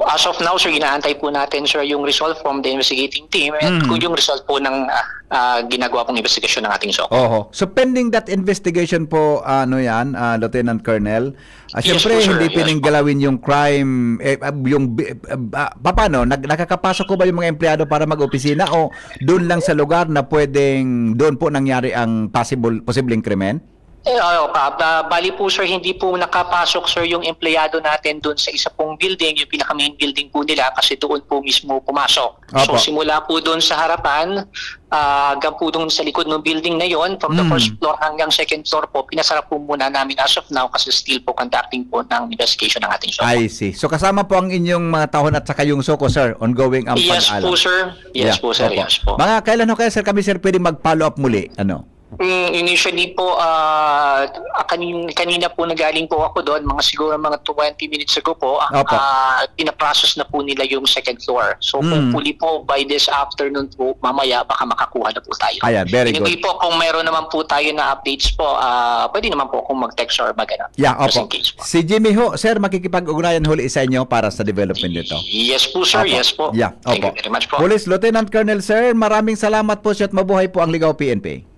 as of now, sir, inaantay po natin, sir, yung result from the investigating team at Mm. kung yung result po ng, ah, ah, ginagawa pong investigasyon ng ating SOCO. Oho. So, pending that investigation po, ano yan, ah, Lieutenant Colonel, ah, Yes siyempre, po, sir. hindi Yes pwedeng po. galawin yung crime, eh, ah, yung bi-, ah, ah, paano? Nag-, nakakapasok ko ba yung mga empleyado para mag-opisina o doon lang sa lugar na pwedeng doon po nangyari ang possible, posibleng krimen? Eh, oo, pa, ba, bali po, sir, hindi po nakapasok, sir, yung empleyado natin doon sa isa pong building, yung pinaka-main building po nila, kasi doon po mismo pumasok. So, Opo. simula po doon sa harapan, ah, hanggang po doon sa likod ng building na yon, from the Mm. first floor hanggang second floor po, pinasara po muna namin as of now kasi still po conducting po ng investigation ng ating SOCO. I see. So, kasama po ang inyong mga tauhan at saka yung SOCO, sir? Ongoing ang Yes pag-alam? po, sir. Yes Yeah. po, sir. Opo. Yes po. Mga kailan ho kaya, sir, kami, sir, pwede mag-follow up muli? Ano? Mm, initially po, ah, kanin-, kanina po nagaling po ako doon, mga siguro mga twenty minutes ago po, ah, Opo. ah, pinaprocess na po nila yung second floor. So, Mm. hopefully po, by this afternoon po, mamaya, baka makakuha na po tayo. Ayan, very Anyway good. po, kung meron naman po tayo na updates po, ah, pwede naman po akong mag-text or mag-ano, Yeah, just opo. in case po. Si Jimmy ho, sir, makikipag-ugnayan huli sa inyo para sa development nito. Yes po, sir. Opo. Yes po. Yeah, Thank you opo. very much po. Police Lieutenant Colonel, sir, maraming salamat po, sir, at mabuhay po ang Ligao P N P.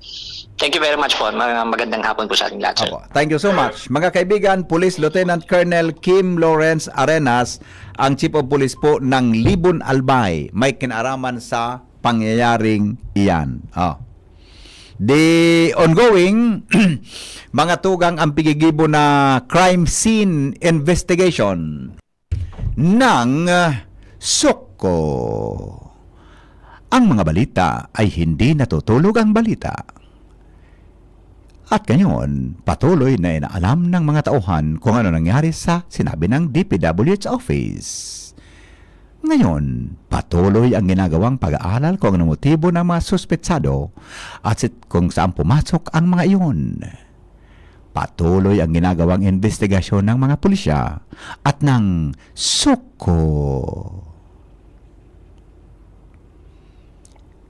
Thank you very much po. Ma-, magandang hapon po sa ating lahat, sir. Opo. Thank you so much. Mga kaibigan, Police Lieutenant Colonel Kim Lawrence Arenas, ang Chief of Police po ng Libon Albay, may kinaraman sa pangyayaring iyan. Oh. The ongoing, mga tugang, ang pigigibo na crime scene investigation ng, ah, SOCO. Ang mga balita ay hindi natutulog ang balita. At ngayon, patuloy na inaalam ng mga tauhan kung ano nangyari sa sinabi ng D P W H Office. Ngayon, patuloy ang ginagawang pag-aaral kung anong motibo ng mga suspetsado at sit-, kung saan pumasok ang mga iyon. Patuloy ang ginagawang investigasyon ng mga pulisya at ng SOCO.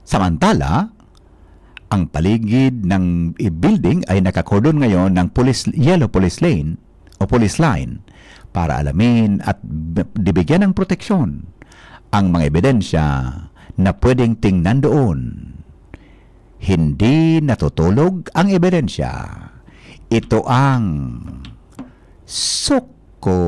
Samantala, ang paligid ng building ay nakakordon ngayon ng police, yellow police lane o police line para alamin at b-, dibigyan ng proteksyon ang mga ebidensya na pwedeng tingnan doon. Hindi natutulog ang ebidensya. Ito ang SOCO.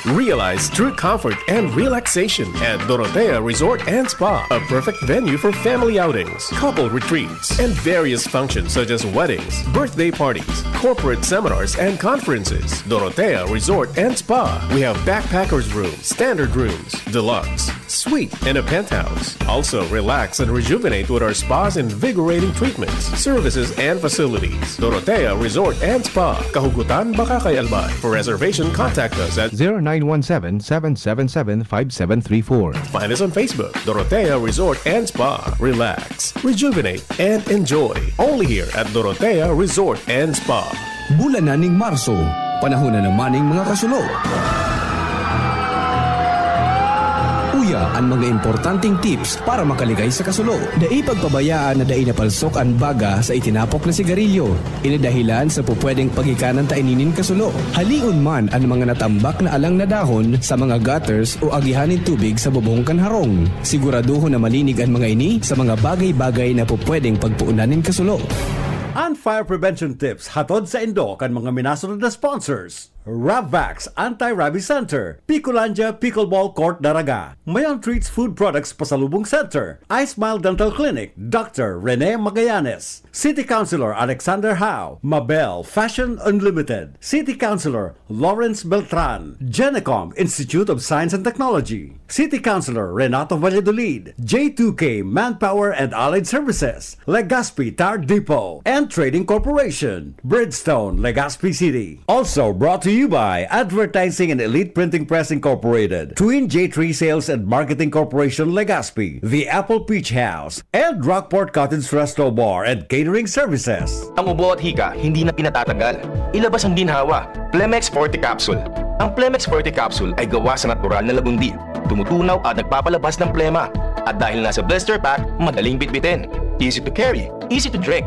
Realize true comfort and relaxation at Dorotea Resort and Spa, a perfect venue for family outings, couple retreats, and various functions such as weddings, birthday parties, corporate seminars, and conferences. Dorotea Resort and Spa. We have backpackers room, standard rooms, deluxe, suite, and a penthouse. Also, relax and rejuvenate with our spa's invigorating treatments, services, and facilities. Dorotea Resort and Spa, Kahugutan, Bacacay, Albay. For reservation, contact us at zero nine one seven, seven seven seven, five seven three four. Find us on Facebook, Dorotea Resort and Spa. Relax, rejuvenate, and enjoy. Only here at Dorotea Resort and Spa. Bulan na ning Marso, panahon na naman ning mga kasulo. Uya an mga importanteng tips para makaligay sa kasulo. Dai pagpabayaan na dai napalsok an baga sa itinapok na sigarilyo. Ini dahilan sa pupwedeng pagikanan ta ini nin kasulo. Halion man an mga natambak na alang na dahon sa mga gutters o agihan nin tubig sa bubong kan harong. Siguradohon na malinig an mga ini sa mga bagay-bagay na pupwedeng pagpuonan nin kasulo. An fire prevention tips hatod saindo kan mga minasunod na sponsors: Ravvax Anti-Rabies Center, Picolandia Pickleball Court Daraga, Mayon Treats Food Products Pasalubong Center, iSmile Dental Clinic, Doctor Rene Magallanes, City Councilor Alexander Hao, Mabel Fashion Unlimited, City Councilor Lawrence Beltran, Genecom Institute of Science and Technology, City Councilor Renato Valladolid, J two K Manpower and Allied Services, Legazpi Tire Depot, and Trading Corporation, Bridgestone, Legazpi City. Also brought to you by Advertising and Elite Printing Press Incorporated, Twin J three Sales and Marketing Corporation, Legazpi, The Apple Peach House, and Rockport Cottage Resto Bar and Catering Services. Ang ubo at hika, hindi na pinatatagal. Ilabas ang ginhawa. Plemex Forte Capsule. Ang Plemex Forte Capsule ay gawa sa natural na lagundi. Tumutunaw at nagpapalabas ng plema. At dahil nasa blister pack, madaling bitbitin. Easy to carry, easy to drink.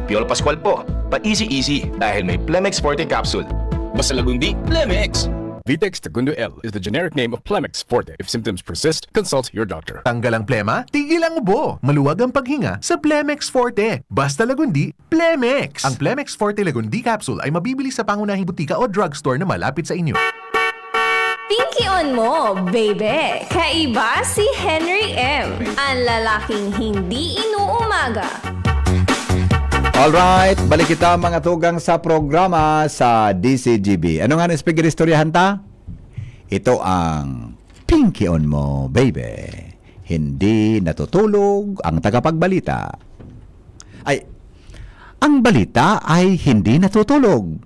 Piolo Pascual po, pa-easy-easy dahil may Plemex Forte Capsule. Basta lagundi, Plemex! Vitex Segundo L is the generic name of Plemex Forte. If symptoms persist, consult your doctor. Tanggal ang plema, tigil ang ubo. Maluwag ang paghinga sa Plemex Forte. Basta Lagundi, Plemex! Ang Plemex Forte Lagundi Capsule ay mabibili sa pangunahing butika o drugstore na malapit sa inyo. Pinkion mo, baby! Kaiba si Henry M, ang lalaking hindi inuumaga. Alright, balik kita, mga tugang, sa programa sa D C G B. Ano nga ang istoryahan ta? Ito ang Pinkion Mo, Baby. Hindi natutulog ang tagapagbalita. Ay, ang balita ay hindi natutulog.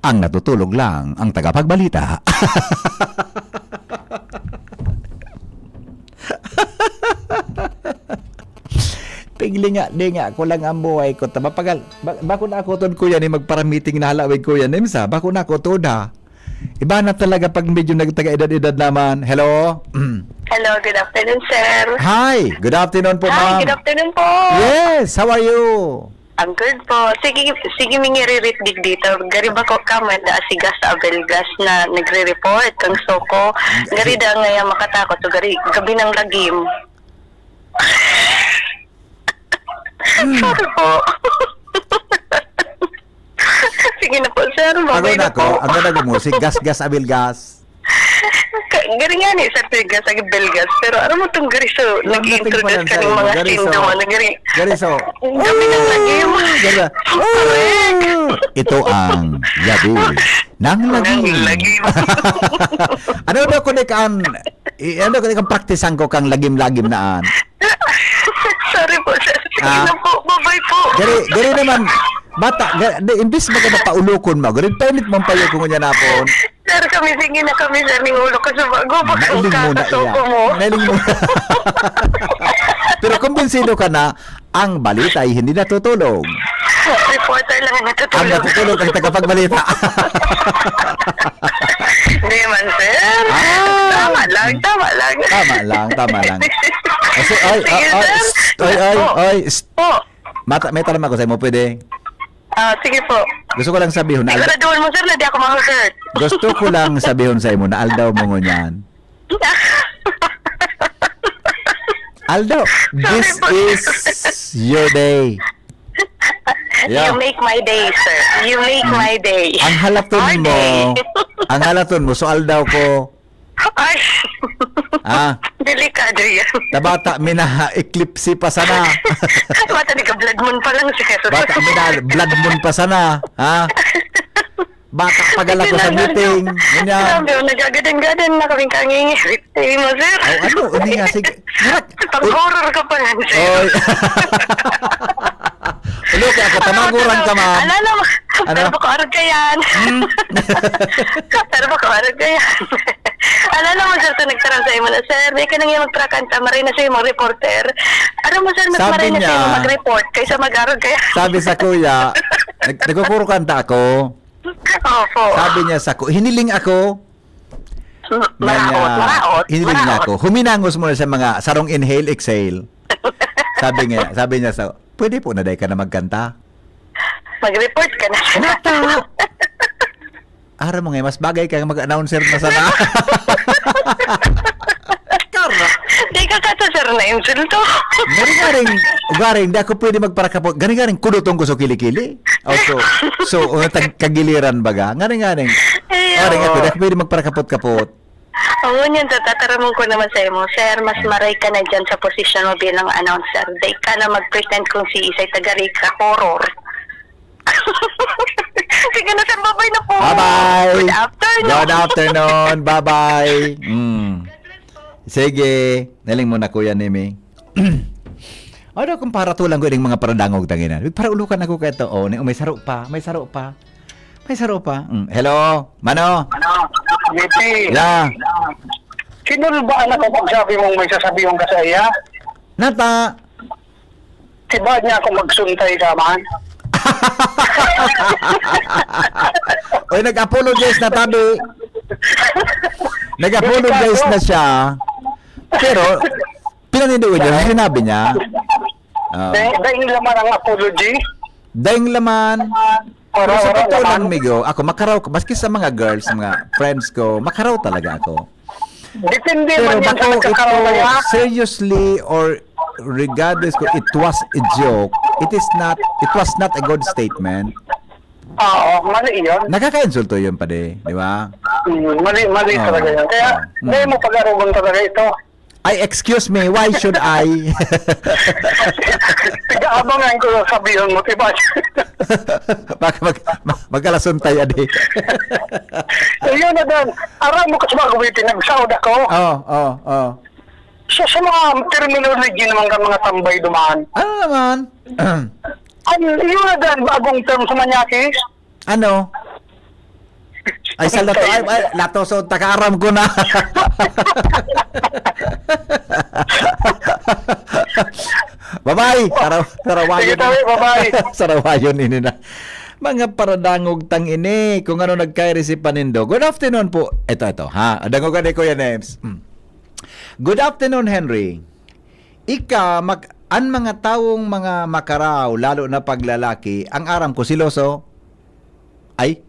Ang natutulog lang ang tagapagbalita. Piglinga-linga ko lang ang buhay ko. Ta-, mapagal, ba-, bako na ako tod, Kuya Nim, magpara-meeting na halawig, Kuya Nim, sa. Bako na ako tod, ha. Iba na talaga pag medyo nagtaga-edad-edad naman. Hello? Hello, good afternoon, sir. Hi, good afternoon po, Hi, ma'am. Good afternoon po. Yes, how are you? Ang good po. Sige, sige, may nire-read dito. Gari ba ko ka, may da si Gas Abelgas na nagre-report kang Soko. Gari da ngaya makatakot. So, gari, gabi ng lagim. Hmm. Sorry po. Sige na po, sir. Ako Babay na na ako, po. Ang ganda ko mo, si Gas Gas Abelgas. Ka-, gari nga ni, sir, si Gas Abelgas. Pero aram mo tong gari, so, Ang dating nag-i-introduce pala ka ng sa'yo, mga gari, so, sinduman, gari. Gari, so, Ang dami ng lagim. Ganda. Correct. Ito ang gabi ng Ng lagim. Lagim. Ano daw ko ni kaan, i-, ano ko ni kaan praktisan ko kang lagim-lagim naan? Sorry po, sir. Sige Ah. na po. Bye-bye po. Gari, gari naman, bata, ga-, di, imbis maganda paulokon mo, gari, painit mong payo ko ngunyan hapon. Sir, kami, sige na kami, sir, ning ulo ko sa bago. Baka Nailing ang mo na kakasuko iya. mo. Nailing mo. Pero kumbinsido ka na, ang balita ay hindi natutulog. Reporter lang ang Ang natutulog. natutulog ang tagapagbalita. Hindi man, sir. Ah! Tama lang, tama lang. Tama lang, tama lang. Kasi, ay, Sige, ay, ay, sir. st-, ay, ay, Po. ay, st-, Po. Mata-, may tanong ako sa'yo mo, pwede? Ah, sige po. Gusto ko lang sabihon na Siguraduhan mo, sir, na di ako ma-hurt. Gusto ko lang sabihon sa'yo mo na aldaw mo ngunyan. Aldaw, Sorry this po. is your day. Yeah. You make my day, sir. You make Mm. my day. Ang halaton Our mo, day. ang halaton mo, so aldaw ko. Ay. Ah. Delikado yan. Tabata, mina, eklipse pa sana. Bata, di ka blood moon pa lang, sir. Bata, mina, blood moon pa sana. Ha? Bata, pagala ko sa Ginagawa meeting. Ganyan. Grabe, oh, nagagadang-gadang na kaming kangingirit. Sige mo, sir. Oh, ano? Ano nga? Sige. Pang-horror ka pa yan, sir. Oy. Ulo, kaya ako, tamaguran ka, ma'am. Ano, ano, Ano? Pero baka arog ka yan. Hmm? Pero baka arog ka yan. Ano naman, sir, kung nagtaram sa imo na, "Sir, di ka na nga magprakanta, maray na sa'yo mag-reporter." Ano mo, sir, mas Sabi maray na niya, sa'yo mag-report kaysa mag-arog ka yan. Sabi sa kuya, nag-, nagkukurukanta ako. Opo. Sabi niya sa ku-, hiniling ako. Maraot, Nanya, maraot, hiniling niya maraot. ako. Huminangos muna sa mga sarong inhale, exhale. Sabi niya, sabi niya sa, "Pwede po na, day ka na magkanta?" Mag-report ka na. Nata! Aram mo nga, mas bagay ka mag-announcer na sana. Kara. Di ka kato, sir, na insulto. Garing-garing, garing, di ako pwede magparakapot. Garing-garing, kudutong ko sa kilikili. Oh, so, so, uh, tag-, kagiliran baga. Ngaring-ngaring. Ay, Ngaring ako, oo. Di ako pwede magparakapot-kapot. Oo, yun, sa tataramon ko naman sa imo, sir, mas maray ka na dyan sa posisyon mo bilang announcer. Di ka na mag-pretend kung si Isay taga Rica, horror. Sige na, sir, bye-bye na po. Bye-bye. Good afternoon. Good afternoon. Bye-bye. Mm. Sige. Naling mo na, Kuya Nemi. Ano kung paratulan ko ining mga paradangog tanginan? Uy, paraulokan ako kaya to. Oh, ni-, may saro pa, may saro pa. May saro pa. Mm. Hello? Mano? Ngiti. Yeah. Kinulbaan ako pag sabi mong may sasabihin ka sa iya. Nata. Tiba niya ako magsuntay ka man. Oy, nag-apologize na tabi. Nag-apologize na siya. Pero, pinanindigan niya, sinabi niya. Ah. Dahil, dahil naman ang apology. Dahil naman. Pero Wala, sa wala totoo lang, naman. Migo, ako, makaraw, maski sa mga girls, mga friends ko, makaraw talaga ako. Depende Pero man yan sa bako ito, pagkakaroon na yan. Seriously or regardless kung it was a joke, it is not, it was not a good statement. Oo, mali yun. Nakakainsulto yun, pade, di ba? Mm, mali, mali Oo. talaga yan. Kaya, Oo. Mm. dahil mo pag-arugan talaga ito. Ay, excuse me, why should I? Tig-aabangan ko yung sabihin mo, diba? Baka mag, mag, magkalasuntay, ade. Eh, yun na dan. Aram mo kasi bago may pinagsaod ako. Oo, oo, oo. So, sa mga terminology naman ka mga tambay dumaan. Ano naman? Ang yun na dan, bagong term sa Manyakis. Ano? Ay, sa lato, ay, ay, lato, so, takaaram ko na. Bye-bye! Saraw, sarawayon Sige, tawi, bye-bye. Sarawayon ini na. Mga paradangog tang ini, kung ano nagkairisi pa nindo. Good afternoon po. Ito, ito, ha? Dangogan ni Kuya Nems. Mm. Good afternoon, Henry. Ika, mag, an mga tawong mga makaraw, lalo na paglalaki, ang aram ko, siloso. Ay?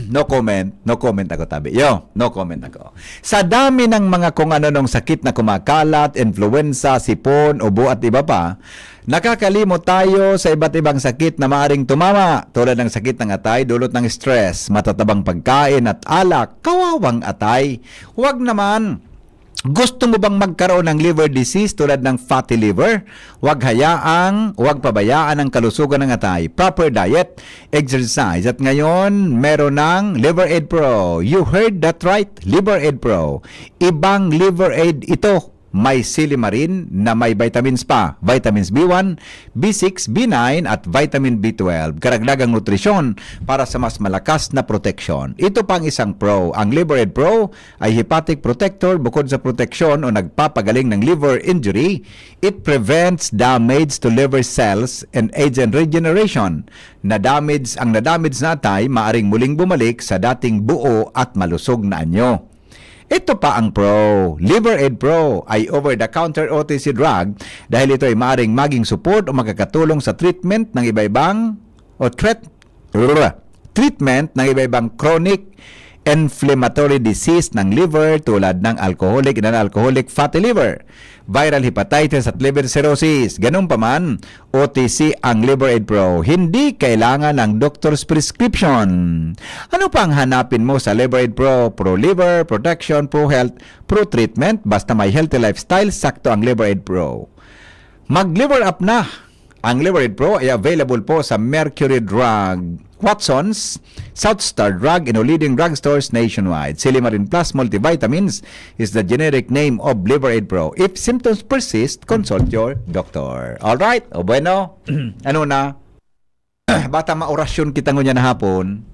No comment. No comment ako, tabi. Yo, no comment ako. Sa dami ng mga kung ano-anong sakit na kumakalat, influenza, sipon, ubo at iba pa, nakakalimot tayo sa iba't ibang sakit na maaring tumama, tulad ng sakit ng atay, dulot ng stress, matatabang pagkain at alak, kawawang atay. Huwag naman. Gusto mo bang magkaroon ng liver disease tulad ng fatty liver? Huwag hayaang, huwag pabayaan ang kalusugan ng atay. Proper diet, exercise. At ngayon, meron ng Liver Aid Pro. You heard that right? Liver Aid Pro. Ibang Liver Aid ito. May silimarin na may vitamins pa. Vitamins B one, B six, B nine at vitamin B twelve. Karagdagang nutrisyon para sa mas malakas na proteksyon. Ito pa ang isang pro. Ang Liver Aid Pro ay hepatic protector bukod sa proteksyon o nagpapagaling ng liver injury. It prevents damage to liver cells and aids in regeneration. Na damage, ang na-damage na atay maaring muling bumalik sa dating buo at malusog na anyo. Ito pa ang Pro. Liver Aid Pro ay over-the-counter O T C drug dahil ito ay maaring maging support o makakatulong sa treatment ng iba-ibang o treat, treatment ng iba-ibang chronic inflammatory disease ng liver tulad ng alcoholic and non-alcoholic fatty liver, viral hepatitis at liver cirrhosis. Ganun pa man, O T C ang Liver Aid Pro. Hindi kailangan ng doctor's prescription. Ano pa ang hanapin mo sa Liver Aid Pro? Pro liver, protection, pro health, pro treatment. Basta may healthy lifestyle, sakto ang Liver Aid Pro. Mag Liver Up na! Ang Liver Aid Pro ay available po sa Mercury Drug, Watson's, South Star Drug, and leading drugstores nationwide. Silimarin Plus Multivitamins is the generic name of Liver Aid Pro. If symptoms persist, consult your doctor. Alright? O bueno, ano na? Bata maorasyon kita ngunyan na hapon.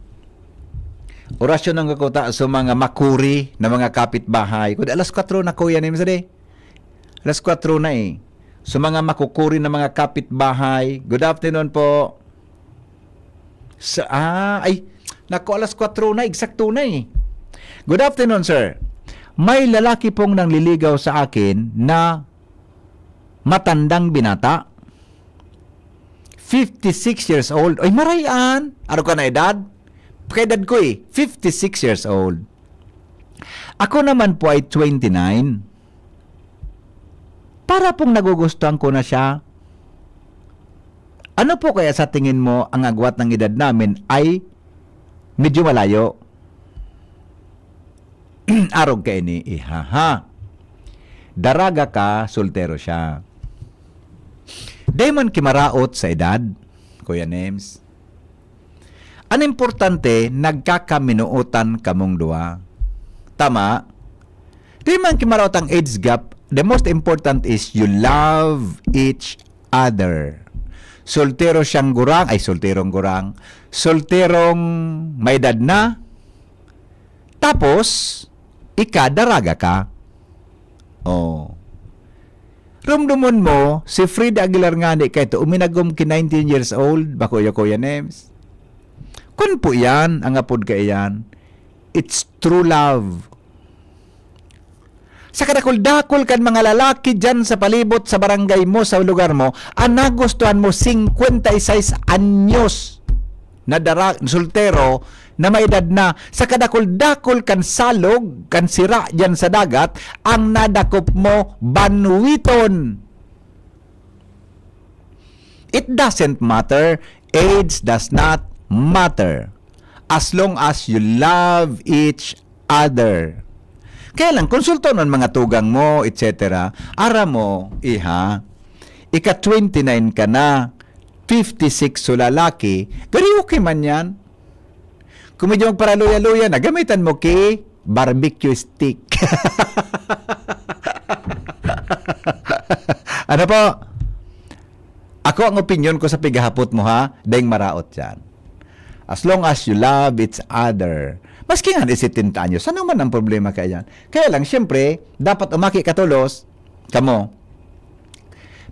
Orasyon ang kakuta sa mga makuri na mga kapitbahay. Kundi alas kwatro na, Kuya Nims, di? Alas kwatro na eh. Sa mga makukuri na mga kapitbahay. Good afternoon po. Sa, ah, ay, naku, alas kwatro na, eksakto na eh. Good afternoon, sir. May lalaki pong nangliligaw sa akin na matandang binata. Fifty-six years old. Ay, marayan. Ano ka na edad? Kaedad ko eh. Fifty-six years old. Ako naman po ay twenty-nine. Para pong nagugustuhan ko na siya. Ano po kaya sa tingin mo ang agwat ng edad namin ay medyo malayo? Arog kaini, ihaha. Daraga ka, soltero siya. Dai man kimaraot sa edad, Kuya Nems. An importante, nagkakaminuotan kamong duwa. Tama? Di man kimaraot ang age gap. The most important is you love each other. Soltero siyang gurang, ay, solterong gurang, solterong may edad na, tapos, ika, daraga ka. Oh. Rumdumon mo, si Frida Aguilar ngani kaito, uminagom ki nineteen years old, bako ya, Kuya Nems. Kun po yan, ang apod ka iyan, it's true love. Sa kadakul-dakul kan mga lalaki diyan sa palibot sa barangay mo, sa lugar mo, ang nagustuhan mo, singkwenta y seis anyos na dara-, soltero, na may edad na. Sa kadakul-dakul kan salog, kan sira diyan sa dagat, ang nadakop mo, banwiton. It doesn't matter. Age does not matter. As long as you love each other. Kaya lang, konsulta nun mga tugang mo, et cetera. Aram mo, iha, ika twenty-nine ka na, fifty-six so lalaki, gari okay man yan. Kung medyo magparaluya-luya na, gamitan mo ki barbecue stick. Ano po? Ako ang opinyon ko sa pigahapot mo, ha? Daing maraot yan. As long as you love each other. Maski nga ni setenta anyos, ano man ang problema kaya yan? Kaya lang, siyempre, dapat umaki ka tolos, kamo.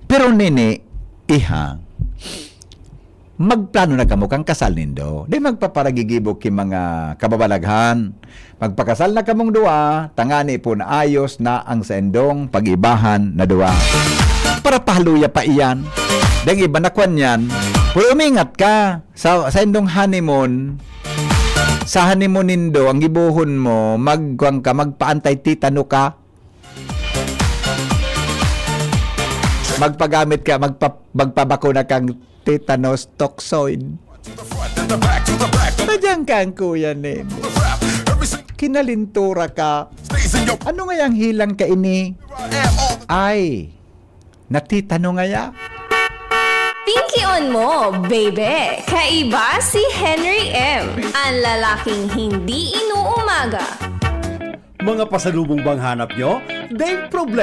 Pero nini, iha, magplano na kamo kan kasal nindo. Di magpaparagigibok ki mga kababalaghan. Magpakasal na kamong duwa, tangani po na ayos na ang saindong pag-ibahan na duwa. Para pahaluya pa iyan. Dang iba na kwan yan. Pero umingat ka. Sa, saindong honeymoon, sa honeymoon nindo, ang gibohon mo, magkuan ka, magpaantay titano ka. Magpagamit ka, magpa-, magpabakuna kang tetanus toxoid. Sadyang kang kuya ni. Kinalintura ka. Ano nga yang hilang ka ini? Ay, natitano ngaya? Tingkion mo, baby! Kaiba si Henry M. Ang lalaking hindi inuumaga. Mga pasalubong bang hanap nyo? Deng problema.